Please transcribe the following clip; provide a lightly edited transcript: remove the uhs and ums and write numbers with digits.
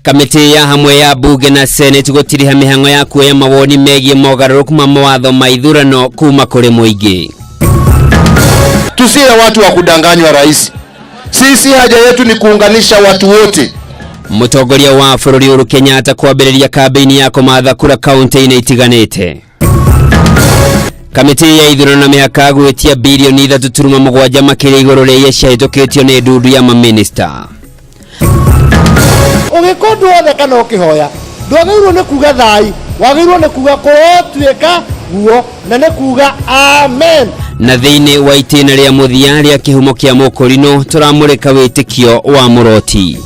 Kamĩtĩ ya hamwe ya bunge na senate gũtiriha mĩhang'o ya kuoya mawoni megiĩ mogarũrũku ma mawatho ma ithurano kuma kũrĩ mũingĩ. Tusiwe watu wa kudanganywa, rais. Sisi haja yetu ni kuunganisha watu wote. Mũtongoria wa bũrũri Uhuru Kenyatta kwambĩrĩria kambĩini ya kũmatha kura kaunti-inĩ itiganĩte. Kamĩtĩ ya ithurano na mĩhaka gwĩtia birioni 3.7 makĩria igũrũ rĩa iria ciahĩtũkĩtio nĩ ndundu ya mamĩnĩsta. Ũgĩka ũndũ wothe kana ũkĩhoya, ndwagĩrĩirwo nĩ kuga thai, wagĩrĩirwo nĩ kuga kũrotuĩka guo, na nĩ kuga amen. Na thĩinĩ wa itĩna rĩa mũthia rĩa kĩhumo kĩa mũkũrinũ tũramũrĩka wĩtĩkio wa mũroti.